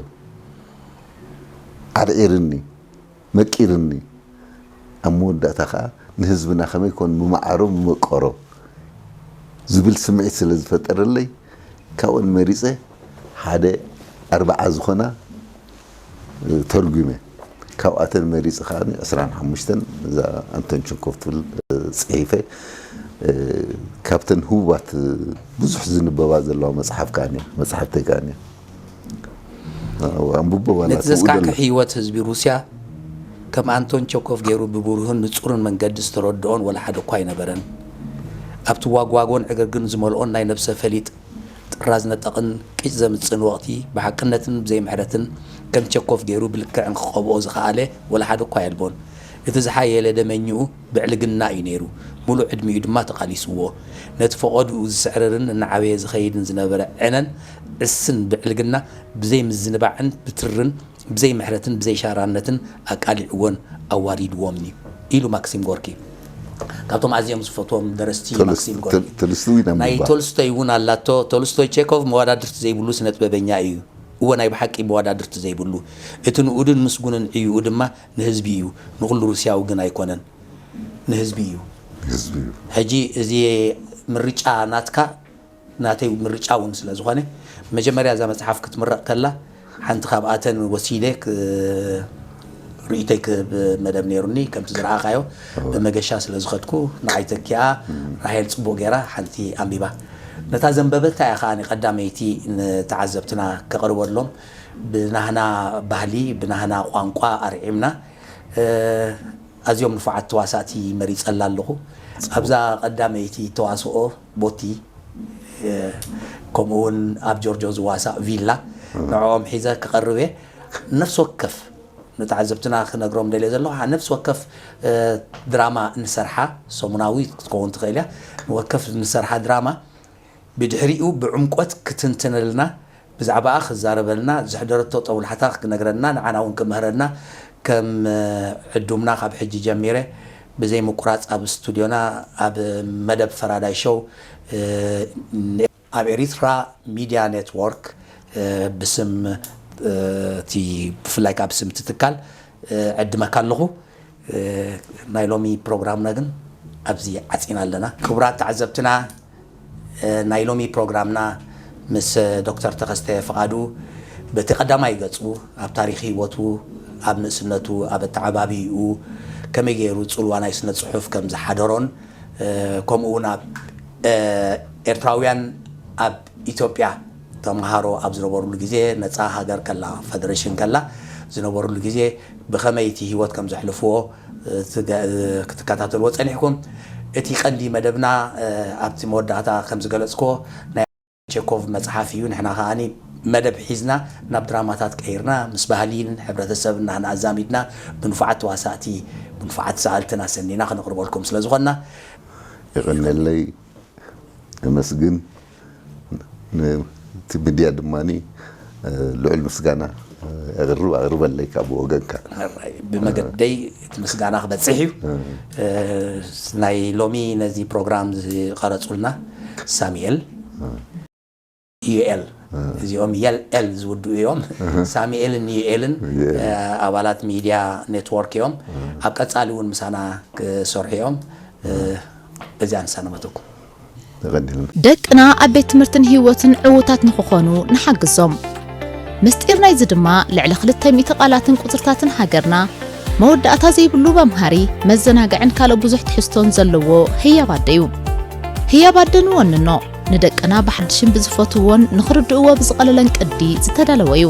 ዓርዒርኒ መቂርኒ ኣብ መወዳእታ ከዓ ንህዝብና ከመይ ኮን ምመዓሮ ምመቀሮ ዝብል ስምዒት ስለ ዝፈጠረለይ ካብኦን መሪፀ ሓደ ኣርባዓ ዝኾና ተርጉመ። ካብኣተን መሪፀ ከዓ ዕስራን ሓሙሽተን እዛ ኣንቶን ቸንኮቭ ትብል ፅሒፈ። ካብተን ህቡባት ብዙሕ ዝንበባ ዘለዋ መፅሓፍ ከዓ መፅሓፍተይ ከዓ ኣንብቦ ዋላ ነቲ ዘስካሕክሕ ህይወት ህዝቢ ሩስያ ከም ኣንቶን ቸኮቭ ገይሩ ብብሩህን ንጹርን መንገዲ ዝተረድኦን ወላ ሓደ እኳ ኣይነበረን። ኣብቲ ዋግዋጎን ዕግርግርን ዝመልኦን ናይ ነብሰ ፈሊጥ ጥራዝ ነጠቕን ቂጭ ዘምጽእን ወቕቲ፣ ብሓቅነትን ብዘይ ምሕረትን ከም ቸኮቭ ገይሩ ብልክዕን ክቐብኦ ዝኸኣለ ወላ ሓደ እኳ የልቦን። እቲ ዝሓየለ ደመኝኡ ብዕልግና እዩ ነይሩ፣ ምሉእ ዕድሚኡ ድማ ተቓሊስዎ። ነቲ ፈቐድኡ ዝስዕርርን እናዓበየ ዝኸይድን ዝነበረ ዕነን ዕስን ብዕልግና ብዘይ ምዝንባዕን ብትርን ብዘይ ምሕረትን ብዘይ ሻራነትን ኣቃሊዕዎን ኣዋሪድዎምን እዩ ኢሉ ማክሲም ጎርኪ። ካብቶም ኣዝዮም ዝፈትዎም ደረስቲ ማክሲም ጎርኪ። ናይ ቶልስቶይ እውን ኣላቶ። ቶልስቶይ ቼኮቭ መወዳድርቲ ዘይብሉ ስነ ጥበበኛ እዩ። እወ ናይ ብሓቂ መወዳድርቲ ዘይብሉ። እቲ ንኡድን ምስጉንን ዕዩኡ ድማ ንህዝቢ እዩ። ንኹሉ ሩስያዊ ግን ኣይኮነን። ንህዝቢ እዩ። ሕጂ እዚ ምርጫ ናትካ ናተይ ምርጫ እውን ስለ ዝኾነ መጀመርያ እዛ መፅሓፍ ክትምረቕ ከላ ሓንቲ ካብኣተን ወሲደ ርእይቶይ ክህብ መደብ ነይሩኒ። ከምቲ ዝረኣኻዮ ብመገሻ ስለ ዝኸድኩ ንዓይ ተኪኣ ራሄል ጽቡቕ ገይራ ሓንቲ ኣንቢባ። ነታ ዘንበበታ እያ ከኣ ቀዳመይቲ ንተዓዘብትና ከቕርበሎም። ብናህና ባህሊ፣ ብናህና ቋንቋ ኣርዒምና። እ፣ ኣዝዮም ንፉዓት ተዋሳእቲ መሪጸላ ኣለኹ። ኣብዛ ቀዳመይቲ ተዋስኦ ቦቲ፣ እ፣ ከምኡ እውን ኣብ ጆርጆ ዝዋሳእ ቪላ ንዕኦም ሒዘ ክቐርብ እየ። ነፍሲ ወከፍ ንተዓዘብትና ክነግሮም ደልየ ዘለኹ፣ ነፍሲ ወከፍ፣ እ፣ ድራማ እንሰርሓ፣ ሰሙናዊ ክትከውን ትኽእል እያ፣ ንወከፍ እንሰርሓ ድራማ ብድሕሪኡ ብዕምቆት ክትንትነልና፣ ብዛዕባኣ ክዛረበልና፣ ዘሕደረቶ ጦብላሕታ ክነግረና፣ ንዓና እውን ክምህረና፣ ከም፣ እ፣ ዕዱምና ካብ ሕጂ ጀሚረ ብዘይ ምቁራጽ ኣብ ስቱድዮና ኣብ መደብ ፈራዳይ ሾው፣ እ፣ ኣብ ኤሪትራ ሚድያ ኔትወርክ፣ እ፣ ብስም፣ እ፣ እቲ ብፍላይ ካብ ስም እቲ ትካል፣ እ፣ ዕድመካ ኣለኹ። እ፣ ናይ ሎሚ ፕሮግራምና ግን ኣብዚ ዓጺና ኣለና። ክቡራት ተዓዘብትና፣ እ፣ ናይ ሎሚ ፕሮግራምና ምስ ዶክተር ተኸስተ ፍቓዱ በቲ ቀዳማይ ገጹ ኣብ ታሪኽ ህይወቱ፣ ኣብ ንእስነቱ፣ ኣብ ኣተዓባብይኡ ከመይ ገይሩ ጽልዋ ናይ ስነ ጽሑፍ ከም ዝሓደሮን፣ እ፣ ከምኡ እውን ኣብ፣ እ፣ ኤርትራውያን ኣብ ኢትዮጵያ ተምሃሮ ኣብ ዝነበሩሉ ግዜ፣ ነጻ ሃገር ከላ፣ ፈደረሽን ከላ ዝነበሩሉ ግዜ ብኸመይ እቲ ህይወት ከም ዘሕልፍዎ፣ እ፣ ትገ-፣ እ፣ ክትከታተልዎ ጸኒሕኩም። እቲ ቀንዲ መደብና፣ እ፣ ኣብቲ መወዳእታ ከም ዝገለጽክዎ ናይ ቼኮቭ መጽሓፍ እዩ። ንሕና ከኣ መደብ ሒዝና ናብ ድራማታት ቀይርና፣ ምስ ባህልን ሕብረተሰብን ናህና ኣዛሚድና፣ ብንፉዓት ተዋሳእቲ፣ ብንፉዓት ሰኣልትን ኣሰኒና ክነቕርበልኩም ስለ ዝኾንና፣ የቐንየለይ። ነመስግን። ነቲ ሚድያ ድማ፣ እ፣ ልዑል ምስጋና፣ እ፣ የቕርብ፣ ኣቕርበለይ ካብ ወገንካ። ሕራይ፣ ብመገደይ እቲ ምስጋና ክበጽሕ እዩ። እ፣ ናይ ሎሚ ነዚ ፕሮግራም ዝቐረጹልና ሳሙኤል፣ ዩኤል፣ እዚኦም የል ኤል ዝውድኡ እዮም። ሳሙኤልን ዩኤልን፣ ዩኤል። እ፣ ኣባላት ሚድያ ኔትወርክ እዮም። ኣብ ቀጻሊ እውን ምሳና ክሰርሑ እዮም። እ፣ በዚኣ ንሰናበተኩም። ተቐዲልና። ደቅና ኣብ ቤት ትምህርትን ህይወትን ዕዉታት ንኽኾኑ ንሓግዞም። ምስጢር ናይዚ ድማ ልዕሊ ክልተ ሚእቲ ቃላትን ቁጽርታትን ሃገርና፣ መወዳእታ ዘይብሉ መምሃሪ፣ መዘናግዕን ካልእ ብዙሕ ትሕዝቶን ዘለዎ ህያብ ኣደ እዩ። ህያብ ኣደ ንወንኖ፣ ንደቅና ብሓድሽን ብዝፈትውዎን ንኽርድእዎ ብዝቐለለን ቅዲ ዝተዳለወ እዩ።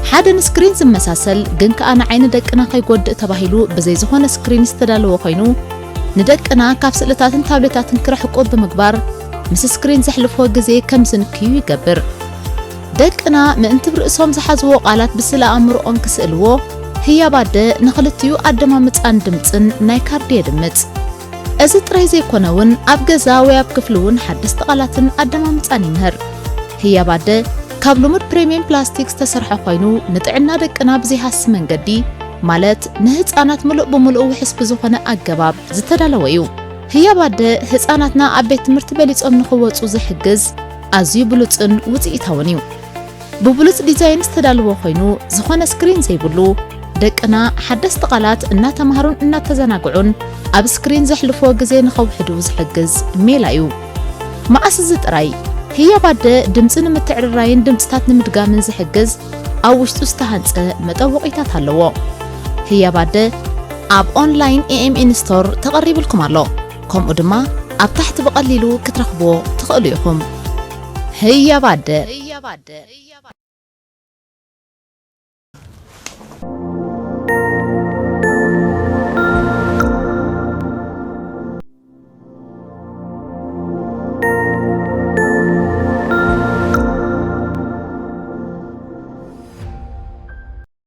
ሓደ ንስክሪን ዝመሳሰል ግን ከኣ ንዓይኒ ደቅና ከይጎድእ ተባሂሉ ብዘይ ዝኾነ ስክሪን ዝተዳለወ ኮይኑ፣ ንደቅና ካብ ስእልታትን ታብሌታትን ክርሕቁ ብምግባር፣ ምስ ስክሪን ዘሕልፍዎ ግዜ ከም ዝንክዩ ይገብር። ደቅና ምእንቲ ብርእሶም ዝሓዝዎ ቃላት ብስእለ ኣእምሮኦም ክስእልዎ፣ ህያብ ኣደ ንኽልቲኡ ኣደማምጻን ድምጽን ናይ ካርዲ የድምጽ። እዚ ጥራይ ዘይኮነ እውን ኣብ ገዛ ወይ ኣብ ክፍሊ እውን ሓደስቲ ቃላትን ኣደማምጻን ይምህር። ህያብ ኣደ ካብ ልሙድ ፕሪምየም ፕላስቲክ ዝተሰርሐ ኮይኑ፣ ንጥዕና ደቅና ብዘይሃሲ መንገዲ፣ ማለት ንህጻናት ምሉእ ብምሉእ ውሑስ ብዝኾነ ኣገባብ ዝተዳለወ እዩ። ህያብ ኣደ ህጻናትና ኣብ ቤት ትምህርቲ በሊጾም ንኽወጹ ዝሕግዝ ኣዝዩ ብሉጽን ውጽኢታውን እዩ። ብብሉጽ ዲዛይን ዝተዳለወ ኮይኑ፣ ዝኾነ ስክሪን ዘይብሉ፣ ደቅና ሓደስቲ ቃላት እናተማሃሩን እናተዘናግዑን ኣብ ስክሪን ዘሕልፍዎ ግዜ ንኸውሕዱ ዝሕግዝ ሜላ እዩ። መዓስ እዚ ጥራይ፣ ህያብ ኣደ ድምጺ ንምትዕርራይን ድምጽታት ንምድጋምን ዝሕግዝ ኣብ ውሽጡ ዝተሃንጸ መጠወቒታት ኣለዎ። ህያብ ኣደ ኣብ ኦንላይን ኤኤምኤን ስቶር ተቐሪብልኩም ኣሎ። ከምኡ ድማ ኣብ ታሕቲ ብቐሊሉ ክትረኽብዎ ትኽእሉ ኢኹም። ህያብ ኣደ።